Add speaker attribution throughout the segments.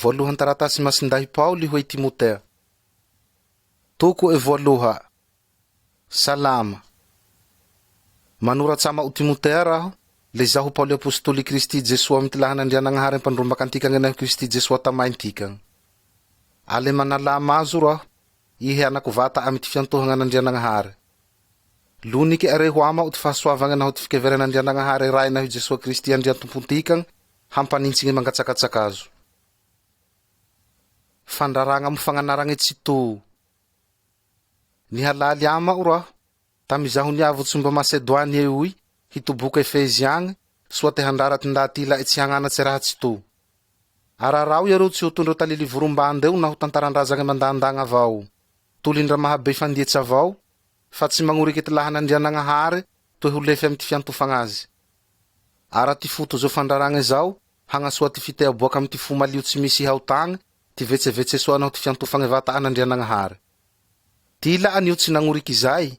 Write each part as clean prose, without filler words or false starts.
Speaker 1: Voalohan-taratasy Masindahy Paoly ho i Timotea. Toko e voaloha. Salama. Manoratsa ama'o Timotea raho, le izaho Paoly Apositoly i Kristy Jesoa amy ty lahan'Andrianagnahare Mpandrombaka antikagne naho Kristy Jesoa tamain-tikagne. Ale manalama azo raho, ihe anako vata amy ty fiantohagnan'Andrianagnahare. Lonike are ho ama'o ty fahasoavagne naho ty fikeveran'Andrianagnahare Rae naho i Jesoa Kristy Andriantompontikagne hampanintsigne mangatsakatsaka azo. Fandraragna amo fagnanaragne tsy to. Nihalaly ama'o raho, tamy izaho niavotse mba Masedoany eoy, hitoboke Efezy agne, soa te handrara ty ndaty ila'e tsy hagnanatse raha tsy to. Ararao iareo tsy ho tondreo talily vorombandeo naho tantaran-drazagne mandandàgna avao, toly ndra mahabey fandietse avao, fa tsy magnorike ty lahan'Andrianagnahare toe ho lefe amy ty fiantofagna aze. Ara ty foto zao fandraragne zao, hagnasoa ty fitea boak' amy ty fo malio tsy misy haotagne, ty vetsevetse soa naho ty fiantofagne vata an'Andrianagnahare. Ty ila anio tsy nagnorik' izay,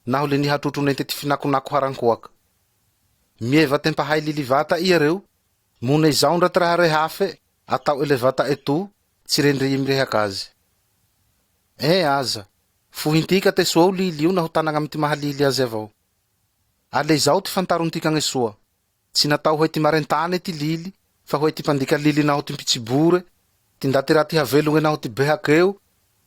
Speaker 1: naho le nihatrotro nente ty finakonako harankoak'. Mieva te mpahay lily vata iareo, mone izao ndra ty raha rehafe, atao'e le vata'e to, tsy rendre i mirehak' aze. Ee aza, fohintika te soa o lily io naho tanagna amy ty maha lily aze avao. A le izao ty fantarontikagne soa, tsy natao ho ty maren-tane ty lily, fa ho ty mpandika lily naho ty mpitsibore, ty ndaty raty havelogne naho ty be hakeo,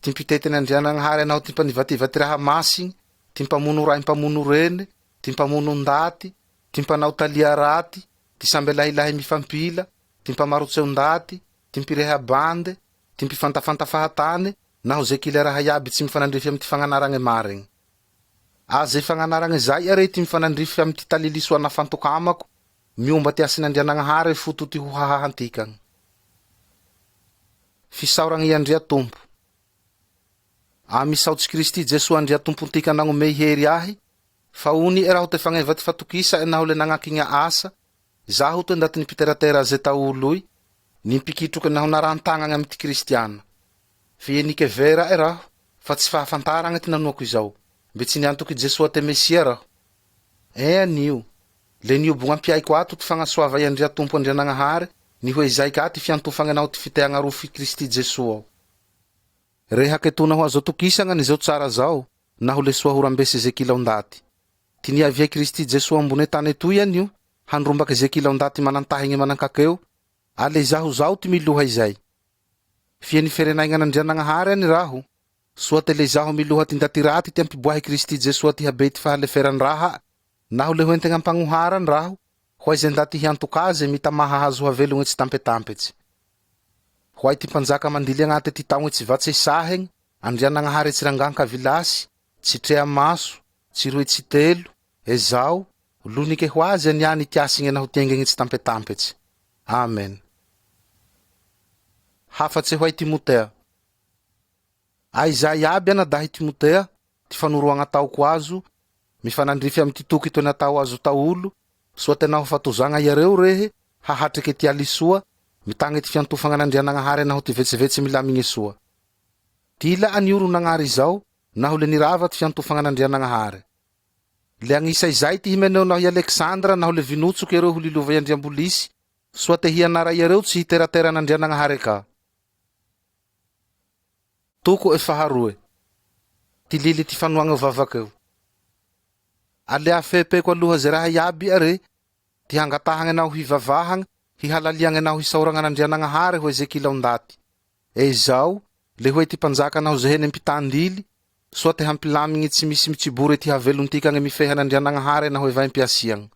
Speaker 1: ty mpiteten' Andrianagnahare naho ty mpanivativa ty raha masigne, ty mpamono rae mpamono rene, ty mpamono ndaty, ty mpanao talia raty, ty sambe lahilahy mifampila, ty mpamarotse ondaty, ty mpireha-bande, ty mpifantafanta fahatane, naho ze kila raha iaby tsy mifanandrify amy ty fagnanaragne maregne. Aze fagnanaragne zay are ty mifanandrify amy ty talily soa nafantok' amako miomba ty hasin'Andrianagnahare foto ty ho hahahantikagn. Fisaoragna i Andriatompo. A misaotsy Kristy Jesoa Andriatompontika nagnomey hery ahy, fa oni'e raho te fagneva ty fatokisa'e naho le nagnankigna asa, zaho toe ndaty nimpiteratera aze taoloy, nimpikitroke naho naran-tagnagne amy ty Kristiana. F'ie nikevera'e raho, fa tsy fahafantaragne ty nanoako izao. Mbe tsy niantoke i Jesoa te Mesia raho. Ee anio, le niobogna am-piaiko ato ty fagnasoava' i Andriatompo Andrianagnahare, nihoe izay ka ty fiantofagne naho ty fiteagna arofo i Kristy Jesoa ao. Rehake to naho azo atokisagna an'izao tsara zao, naho le soa ho rambese ze kila ondaty. Ty niavia i Kristy Jesoa ambone tane toy anio, handrombake ze kila ondaty manan-tahigne manan-kakeo, a le izaho zao ty miloha izay. F'ie niferenaignan'Andrianagnahare any raho, soa te le izaho miloha ty ndaty raty ty ampiboaha i Kristy Jesoa ty habey ty fahaleferan-draha, naho le ho entegna am-pagnoharan raho, ho aize ndaty hiantok' aze mitamà hahazo havelogne tsy tampetampetse. Ho ahy ty mpanjaka mandily agnate ty taogne tsy vatse isahegne, Andrianagnahare tsy rangan-kavilasy, tsy trea maso, tsy roe tsy telo, ezao, lonike ho aze aniany ty asigne naho ty engegne tsy tampetampetse. Amen. Hafatse ho ahy Timotea. Aiza iaby anadahy Timotea, ty fanoroagna ataoko azo, mifanandrify amy ty toky toe natao azo taolo, soa te naho fa tozagna iareo rehe, hahatreke ty aly soa, mitagne ty fiantofagna an'Andrianagnahare naho ty vetsevetse milamigne soa. Ty ila anio ro nagnary izao, naho le nirava ty fiantofagna an'Andrianagnahare. Le agnisa izay ty Himeneo naho i Aleksandra naho le vinotsoko iareo ho lilova i Andriambolisy, soa te hianara iareo tsy hiteratera an'Andrianagnahare ka. Toko faharoe. Ty lily ty fanoagne o vavakeo. Aleafepeko aloha ze raha iaby are, ty hangatahagne naho hivavahagne, hihalaliagne naho hisaoragne an'Andrianagnahare hoe ze kila ondaty. Ezao, le hoe ty mpanjaka naho ze hene mpitandily, soa te hampilamigne tsy misy mitsibore ty havelontikagne mifehe an'Andrianagnahare naho evaim-piasiagna.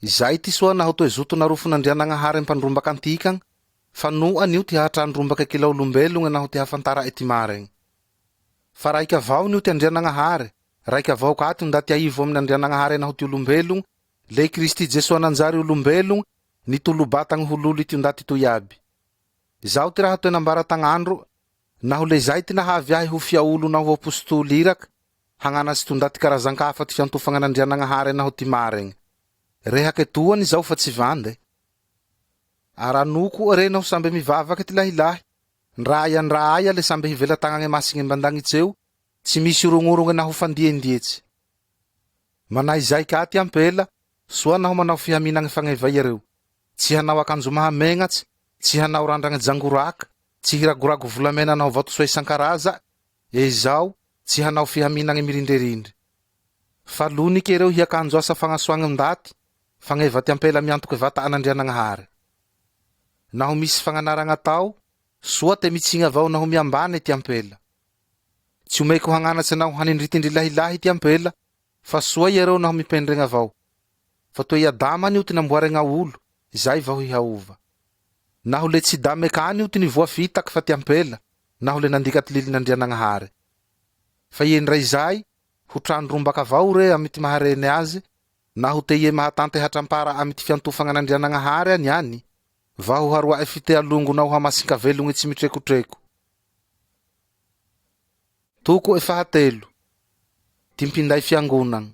Speaker 1: Izay ty soa naho toe zoton'arofon'Andrianagnahare mpandrombak' antikagna, fa no anio ty hahatrandrombake kila olombelogne naho ty hahafantara'e ty maregne. Fa raik' avao nio t'i Andrianagnahare, raik' avao ka ty ondaty aivo amin' Andrianagnahare naho ty olombelogne, le i Kristy Jesoa nanjary olombelogne, nitolo-batagn' ho lolo ty ondaty toy iaby. Izao ty raha toe nambara tagn'andro, Naho le izay ty nahavy ahy ho fiaolo naho ho apositoly irak, hagnanatse ty ondaty karazan-kafa ty fiantofagnan'Andrianagnahare naho ty maregne. Rehake toa an'izao fa tsy vande. Aranoko re naho sambe mivavake ty lahilahy, ndra aia ndra aia le sambe hivela-tagnagne masigne mban-dagnitseo, tsy misy orognorogne naho fandiendietse. Manahy izay ka ty ampela, soa naho manao fihaminagne fagneva iareo. Tsy hanao akanjo mahamegnatse. tsy hanao randragne jangoraka, tsy hiragorago volamena naho vatosoa isan-karaza, ezao, tsy hanao fihaminagne mirindrerindry. Fa lonike reo hiakanjo asa fagnasoagne ndaty, fagneva ty ampela miantoke vata an'Andrianagnahare. Naho misy fagnanaragna atao, soa te mitsigna avao naho miambane ty ampela. Tsy omeko hagnanatse naho hanindritindry lahilahy ty ampela, fa soa iareo naho mipendregna avao. Fa toe i Adama anio ty namboaregna olo, izay vaho hihaova. Naho le tsy Dame ka anio ty nivoafitaky fa ty ampela, naho le nandika ty lilin'Andrianagnahare. Fa ie ndra izay, ho trandrombaka avao re amy ty maha-rene aze, naho te ie mahatante hatrampara amy ty fiantofagna an'Andrianagnahare aniany, vaho haroa'e fitea longo naho hamasin-kavelogne tsy mitrekotreko. Toko fahatelo. Ty mpinday fiangonagna.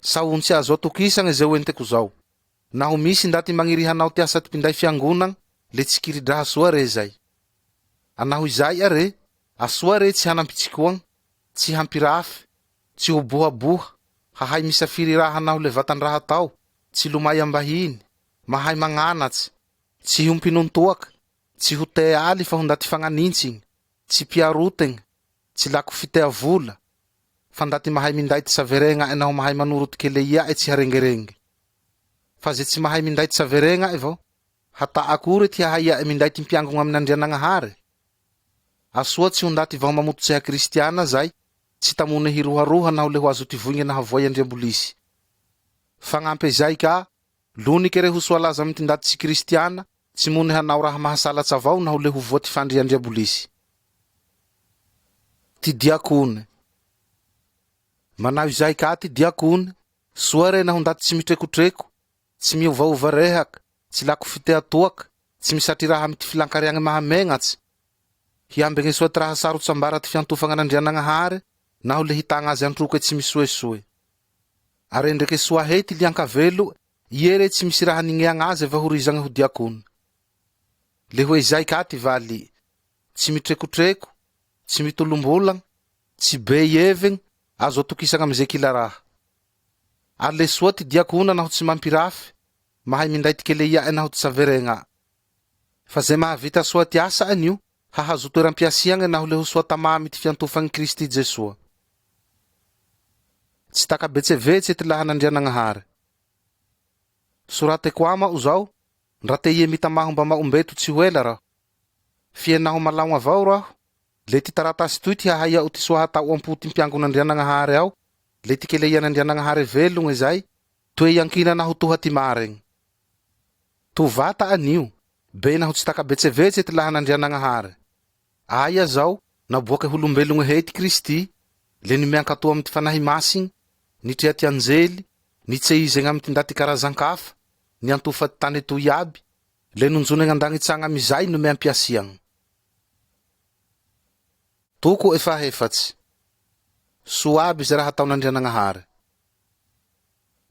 Speaker 1: Saontsy azo atokisagne ze hoenteko zao. Naho misy ndaty magniry hanao ty asa ty mpinday fiangonagna, le tsy kiri-draha soa re zay. A naho izay are, asoa re tsy hanam-pitsikoagna, tsy hampirafy, tsy ho bohaboha, hahay misafiry raha naho le vatan-draha atao, tsy lomay ambahiny, mahay magnanatse, tsy hiompinon-toaka, tsy ho tea aly fa ho ndaty fagnanintsigne, tsy mpiarotegne, tsy lako fitea vola, fa ndaty mahay minday ty saveregna'e naho mahay manoro ty keleia'e tsy harengerenge. Fa ze tsy mahay minday ty saveregna'e vao, hatà akore ty hahaia'e minday ty mpiangogna amin'Andrianagnahare? Asoa tsy ho ndaty vaho mamototse hakristiana zay, tsy tamone hiroharoha naho le ho azo ty voigne nahavoay andriambolisy. Fagnampe izay ka, lonike re ho soa laza amy ty ndaty tsy kristiana, tsy mone hanao raha mahasalatsa avao naho le ho voa ty fandriandriambolisy. Ty diakone. Manao izay ka ty diakone, soa re naho ndaty tsy mitrekotreko, tsy miovaova rehake, tsy lako fitea toake, tsy misatry raha amy ty filan-kareagne mahamegnatse. Hiambegne soa ty raha sarotsy ambara ty fiantofagna an'Andrianagnahare naho le hitagna aze an-troke tsy misoesoe. Arendreke soa hey ty lian-kavelo'e, ie re tsy misy raha nigneagna aze vaho horizagne ho diakona. Le hoe izay ka ty vali'e, tsy mitrekotreko, tsy mitolom-bolagna, tsy bey hevegny, azo atokisagna amy ze kila raha. Ary le soa ty diakona naho tsy mampirafy, mahay minday ty keleia'e naho ty saveregna'e. Fa ze mahavita soa ty asa anio, hahazo toeram-piasiagne naho le ho soa tamà amy ty fiantofagn'i Kristy Jesoa. Tsy taka-betsevetse ty lahan'Andrianagnahare. Sorateko ama'o zao, ndra te ie mitamaho mb'ama'o mbeto tsy ho ela raho. F'ie naho malaogna avao raho, le ty taratasy toy ty hahaia'o ty soa hata'o am-po ty mpiangon'Andrianagnahare ao, le ty keleian'Andrianagnahare velogne zay, toe iankina naho toha ty maregne. To vata anio, bey naho tsy taka-betsevetse ty lahan'Andrianagnahare. Aia zao, naboake ho olombelogne hey ty Kristy, le nimean-katò amy ty Fanahy Masigne, nitrea ty anjely, nitseizegne amy ty ndaty karazan-kafa, niantofa ty tane toy iaby, le nonjonegne an-dagnitsagna amy izay nomeam-piasiagna. Toko fahaefatse. Soa aby ze raha ataon'Andrianagnahare.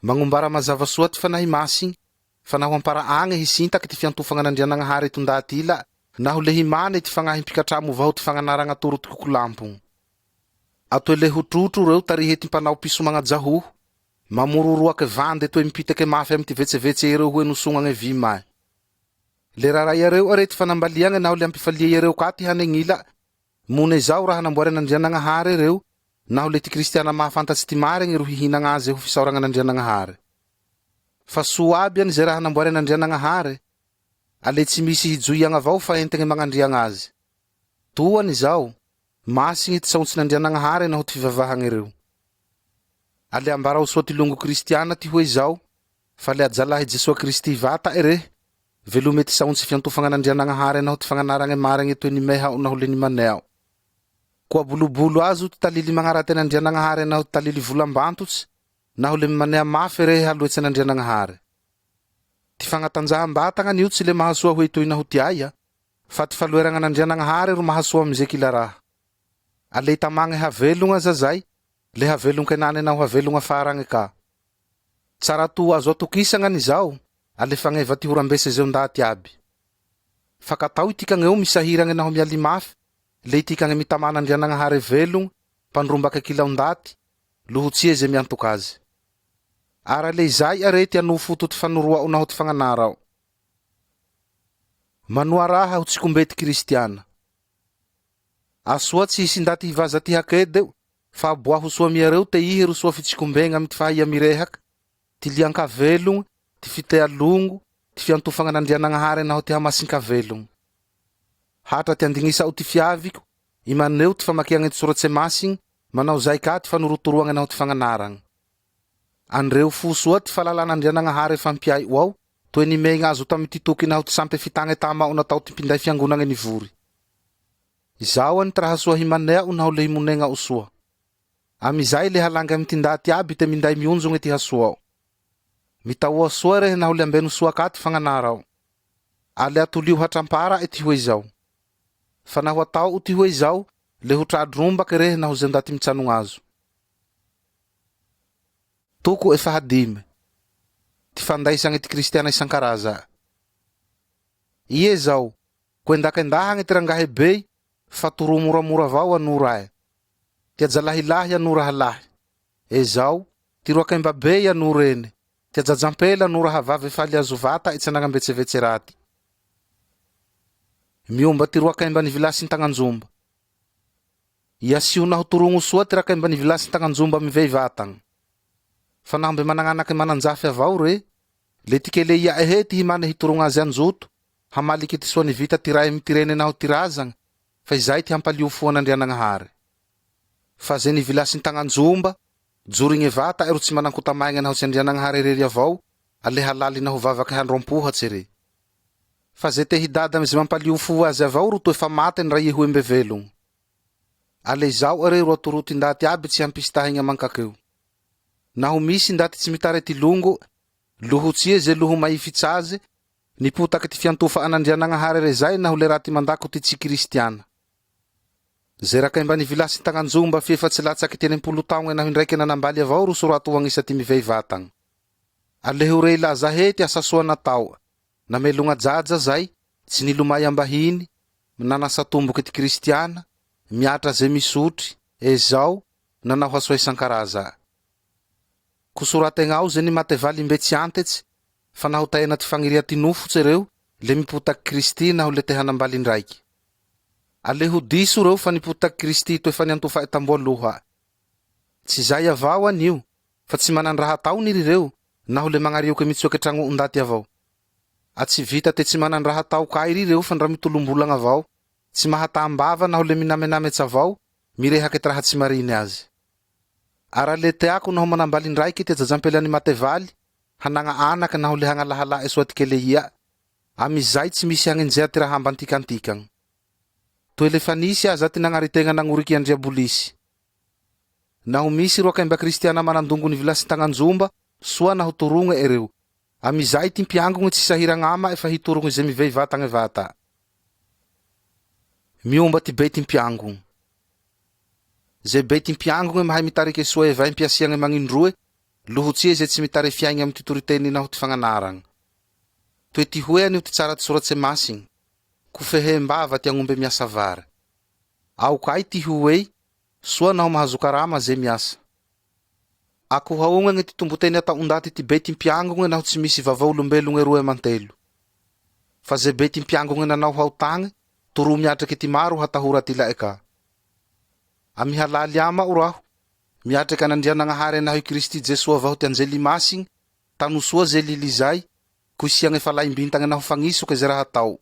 Speaker 1: Magnombara mazava soa ty Fanahy Masigne, fa naho ampara agne hisintaky ty fiantofagna an'Andrianagnahare to ndaty ila, naho le himane ty fagnahy mpikatramo vaho ty fagnanaragna atoro ty kokolampogno. Atoe le ho trotro reo tarihe ty mpanao piso magnajahoho, mamororoake vande toe mipiteke mafe amy ty vetsevetse iereo hoe nosognagne vy mae. Le rarà iareo are ty fanambaliagne naho le ampifalie iareo ka ty hanegnila, mone zao raha namboaren'Andrianagnahare reo, naho le ty kristiana mahafantatsy ty maregne ro hihinagna aze ho fisaoragna an'Andrianagnahare. Fa soa aby any ze raha namboaren'Andrianagnahare, a le tsy misy hijoiagna avao fa entegne magnandriagna aze. Toa any zao, masigne ty saontsin'Andrianagnahare naho ty fivavahagne reo. A le ambarao soa ty longo kristiana ty hoe izao, Fa le ajalahy Jesoa Kristy vata'e rehe, velome ty saontsy fiantofagna an'Andrianagnahare naho ty fagnanaragne maregne toe nimeha'o naho le nimanea'o. Ko abolobolo azo ty talily magnaraty an'Andrianagnahare naho ty talily volam-bantotse, naho le mimanea mafe rehe haloetse an'Andrianagnahare. Ty fagnatanjaham-batagna anio tsy le mahasoa hoe toy naho ty aia, fa ty faloeragna an'Andrianagnahare ro mahasoa amy ze kila raha. A le itamagne havelogna aza zay, le havelon-kenane naho havelogna afara agne ka. Tsara to azo atokisagna an'izao, ale fagneva ty ho rambese zeo ndaty iaby. Fa katao itikagneo misahiragne naho mialy mafe, le itikagne mitamà an'Andrianagnahare velogne, mpandrombake kila ondaty, lohotsie ze miantok' aze. Ara le izay are ty anò foto ty fanoroa'o naho ty fagnanara'o. Manoa raha ho tsikombe ty Kristiana. Asoa tsy hisy ndaty hivaza ty hakedeo, fa aboaho soa amy iareo te ihe ro soa fitsikombegna amy ty fahaia mirehaky, ty lian-kavelogne, ty fitea longo, ty fiantofagna an'Andrianagnahare naho ty hamasin-kavelogne. Hatra ty andignisa'o ty fiaviko, imaneo ty famakiagne ty Soratse Masigne, manao zay ka ty fanorotoroagne naho ty fagnanaragne. Andreo fo soa ty fahalalan'Andrianagnahare fampiai'o ao, toe nimeigna azo tamy ty toky naho ty sampe fitàgne tama'o natao ty mpinday fiangonagne nivory. Izao any ty raha soa himanea'o naho le himonegna'o soa. Amy izay le halange amy ty ndaty iaby te minday mionjogne ty hasoa'o. Mitaoa soa rehe naho le ambeno soa ka ty fagnanara'o. A le atolio hatrampara'e ty hoe izao. Fa naho atao'o ty hoe izao, le ho tra-drombake rehe naho ze ndaty mitsanogn'azo. Toko fahadimy. Ty fandaisagne ty Kristiana isan-karaza'e. Ie zao, ko endakendahagne ty rangahe bey, fa toroa moramora avao anò rae. Ty ajalahilahy anò rahalahy. Ezao, ty roakemba bey anò rene. Ty ajajampela anò rahavave faly azo vata'e tsy anagnam-betsevetse raty. Miomba ty roakemba nivilasin-tagnanjomba. Iasio naho torogno soa ty rakemba nivilasin-tagnanjomba mivey vatagna. Fa naho mbe managn'anake manan-jafy avao re, le ty keleia'e hey ty himane hitorogna aze an-joto, hamalike ty soa nivita ty rae amy ty rene naho ty razagna, fa izay ty hampalio fo an'Andrianagnahare. Fa ze nivilasin-tagnanjomba, jorigne vata'e ro tsy manan-kotamaegne naho tsy Andrianagnahare irery avao, a le halaly naho vavake handro am-pohatse re. Fa ze te hidada amy ze mampalio fo aze avao ro toe fa mate ndra ie hoe mbe velogno. A le izao are ro atoro'o ty ndaty iaby tsy hampisitahegne aman-kakeo. Naho misy ndaty tsy mitare ty longo'e, lohotsie ze loho maifits'aze, nipotake ty fiantofa an'Andrianagnahare rezay naho le raty mandako ty tsy kristiana. Ze rakemba nivilasy tagnanjomba f'efa tsy latsaky ty 60 taogne naho indraike nanambaly avao ro sorato ho agnisa ty mivey vatagna. Aleho rey laza hey ty asa soa natao. Namelogna ajaja zay, tsy nilomay ambahiny, nanasa tomboke ty kristiana, miatra ze misotry, ezao, nanao hasoa isan-karaza. Ko sorategnao ze nimate valy mbe tsy antetse, fa naho taena ty fagniria ty nofotse reo, le mipotaky Kristy naho le te hanambaly indraike. Aleho diso reo fa nipotaky Kristy toe fa niantofa'e tamboaloha'e. Tsy zay avao anio, fa tsy manan-draha atao niry reo naho le magnarioke mitsoeke tragno'ondaty avao. A tsy vita te tsy manan-draha atao kay ry reo fa ndra mitolom-bolagna avao, tsy mahatam-bava naho le minamenamets avao, mirehake ty raha tsy marine aze. A raha le teako naho manambaly indraike ty ajajampela nimate valy, hanagna anake naho le hagnalahala'e soa ty keleia'e, amy izay tsy misy hagnenjeha ty raha hambantikantikagna. Toe le fa nisy aza ty nagnaritegna nagnoriky andriabolisy. Naho misy roakemba kristiana manan-dongo nivilasin-tagnanjomba, soa naho torogne ereo. Amy izay ty mpiangogne tsy sahiragna ama'e fa hitorogne ze mivey vatagne vata'e. Miomba ty bey ty mpiangogne. Ze bey ty mpiangogne mahay mitarike soa evaim-piasiagne magnindroe, lohotsie ze tsy mitare fiaigne amy ty toriteny naho ty fagnanaragne. Toe tihoe anio ty tsara ty Soratse Masigne, Ko fehem-bava ty agnombe miasa vary. Aoka ay ty hoey, Soa naho mahazo karama ze miasa. Akohaognagne ty tomboteny atao'ondaty ty bey ty mpiangogne naho tsy misy vavaolombelogne roe aman-telo. Fa ze bey ty mpiangogne nanao haotagne, toroa miatreke ty maro hatahora ty ila'e ka. A Mihalaly ama'o raho, miatreke an'Andrianagnahare naho i Kristy Jesoa vaho ty anjely masigne, tano soa ze lily zay, ko isiagne falaim-bintagne naho fagnisoke ze raha atao'o.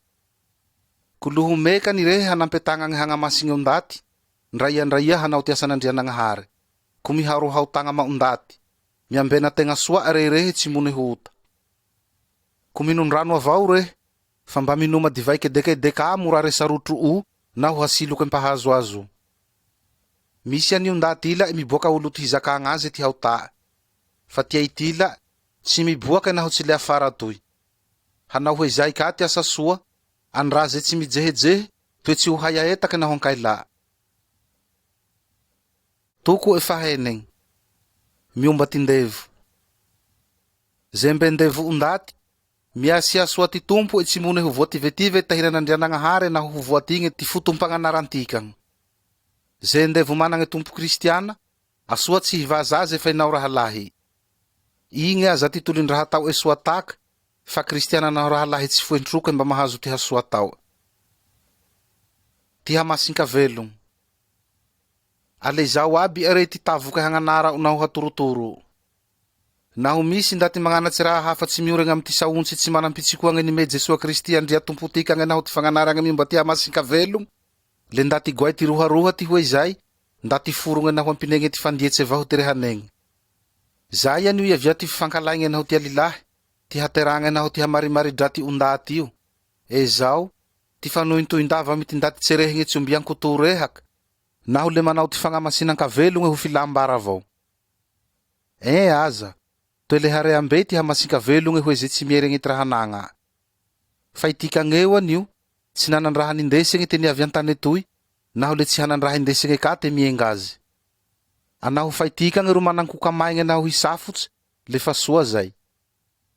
Speaker 1: Ko loho mekany rehe hanampe tagnagne hagnamasigne ondaty, ndra ia ndra ia hanao ty asan'Andrianagnahare. Ko miharohao tagna ama ondaty. Miambena tegna soa are rehe tsy mone ho ota. Ko minon-drano avao rehe, fa mba minoma divay kedekede ka morare sarotro'o naho hasiloke mpahazo azo. Misy an'io ndaty ila'e miboak' aolo ty hizakagna aze ty haota'e, fa ty aity ila'e, tsy miboake naho tsy le afara atoy. Hanao hoe izay ka ty asa soa, andra ze tsy mijehejehe, toe tsy ho hay aetake naho ankailà. Toko'e fahaenegne. Miomba ty ndevo. Ze mbe ndevo ondaty, miasia soa ty Tompo'e tsy mone ho voativetive tahiran'Andrianagnahare naho ho voatigne ty fotom-pagnanarantikagne. Ze ndevo managne tompo kristiana, asoa tsy hivaza aze fa inao rahalahi'e. Igne aza ty tolin-draha atao'e soa tak, Fa kristiana naho rahalahy tsy foen-troke mba mahazo ty hasoa atao'e. Ty hamasin-kavelogno. Alezao aby are ty tavoke hagnanara'o naho hatorotoro'o. Naho misy ndaty magnanatse raha hafa tsy mioregna amy ty saontsy tsy manam-pitsikoagne nimey Jesoa Kristy Andriatompontikagne naho ty fagnanaragne miomba ty hamasin-kavelogno, le ndaty goay ty roharoha ty hoe izay, ndaty forogne naho ampinegne ty fandietse vaho ty rehanegne. Zay anio iavia ty fifankalaigne naho ty alilahy, ty hateragne naho ty hamarimari-draty ondaty io. Ezao, ty fanointoin-dava amy ty ndaty tserehegne tsy ombian-koto rehake, naho le manao ty fagnamasinan-kavelogne ho filam-bara avao. Ee aza, toe le haream-bey ty hamasin-kavelogne hoe ze tsy mieregne ty raha anagna'e. Fa itikagneo anio, tsy nanan-draha nindesegne te niavy an-tane toy, naho le tsy hanan-draha hindesegne ka te mienga aze. A naho fa itikagne ro manan-kokamaegne naho hisafotsy, le fa soa zay.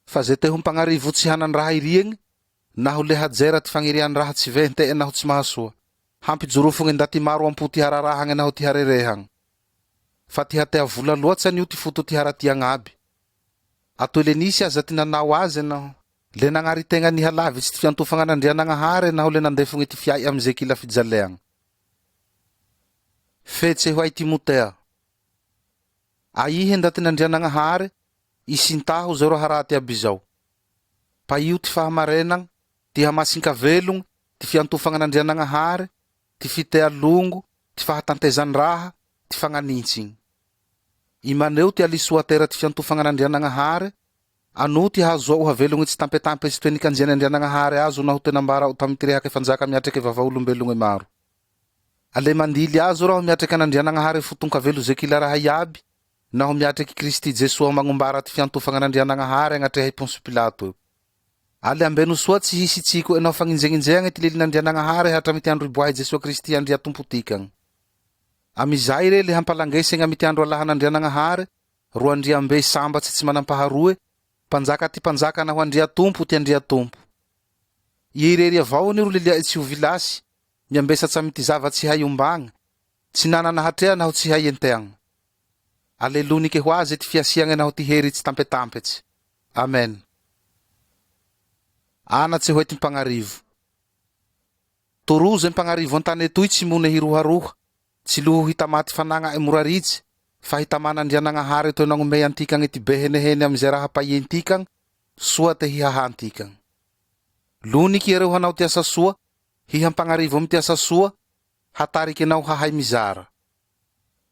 Speaker 1: Fa ze te ho mpagnarivo tsy hanan-draha iriegne, naho le hajera ty fagnirian-draha tsy vente'e naho tsy mahasoa, hampijorofogne ndaty maro am-po ty hararahagne naho ty harerehagne. Fa ty hatea vola loatse anio ty foto ty haratiagna aby. Atoy le nisy aza ty nanao aze naho le nagnary tegna nihalavitsy ty fiantofagna an'Andrianagnahare naho le nandefogne ty fiai'e amy ze kila fijaleagna. Fetse ho ahy Timotea. A ihe ndatin'Andrianagnahare, isintaho zao raha raty aby izao. Paio ty fahamarenagna, ty hamasin-kavelogna, ty fiantofagna an'Andrianagnahare, ty fitea longo, ty fahatantezan-draha, ty fagnanintsigne. Imaneo ty alisoatera ty fiantofagna an'Andrianagnahare, anò ty hahazoa'o havelogne tsy tampetampetsy toe nikanjian'Andrianagnahare azo naho toe nambara'o tamy ty rehake fanjaka miatreke vavaolombelogne maro. A le mandily azo raho miatreke an'Andrianagnahare foton-kavelo ze kila raha iaby, naho miatreke i Kristy Jesoa magnombara ty fiantofagna an'Andrianagnahare agnatreha i Ponsio Pilato eo. A le ambeno soa tsy hisy tsiko'e naho fagninjegninjeagne ty lilin'Andrianagnahare hatramy ty andro iboaha i Jesoa Kristy Andriatompontikagne. Amy izay re le hampalangesegne amy ty andro alahan'Andrianagnahare, Roandriambe sambatse tsy manam-paharoe, Mpanjaka ty mpanjaka naho Andriatompo ty andriatompo. Ie irery avao anio ro lilia'e tsy ho vilasy, miambesatse amy ty zava-tsy hay ombagne, tsy nana-nahatrea naho tsy hay enteagne. A le lonike ho aze ty fiasiagne naho ty hery tsy tampetampetse. Amen. Anatse hoe ty mpagnarivo. Toroa ze mpagnarivo an-tane toy tsy mone hiroharoha, tsy loho hitamà ty fanagna'e mora ritse, fa hitamàn'Andrianagnahare toe nagnomey antikagne ty be henehene amy ze raha paientikagne, soa te hihahan-tikagne. Lonike iareo hanao ty asa soa, hihampagnarivo amy ty asa soa, hatarike naho hahay mizara.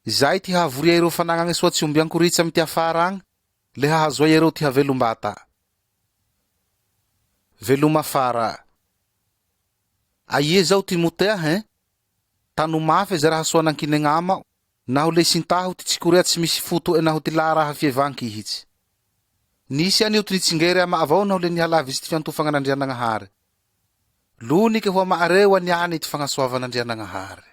Speaker 1: Izay ty hahavoria iareo fanagnagne soa tsy ombian-koritse amy ty afara agne, le hahazoa iareo ty havelombata. Veloma fara. Aia zao Timotea hein? Tano mafe ze raha soa nankinegna ama'o, naho le sintaho ty tsikorea tsy misy foto'e naho ty laharaha fievan-kihitsy. Nisy anio ty nitsingery ama avao naho le nihalavitsy ty fiantofagnan'Andrianagnahare. Lonike ho ama'areo aniany ty fagnasoavan'Andrianagnahare.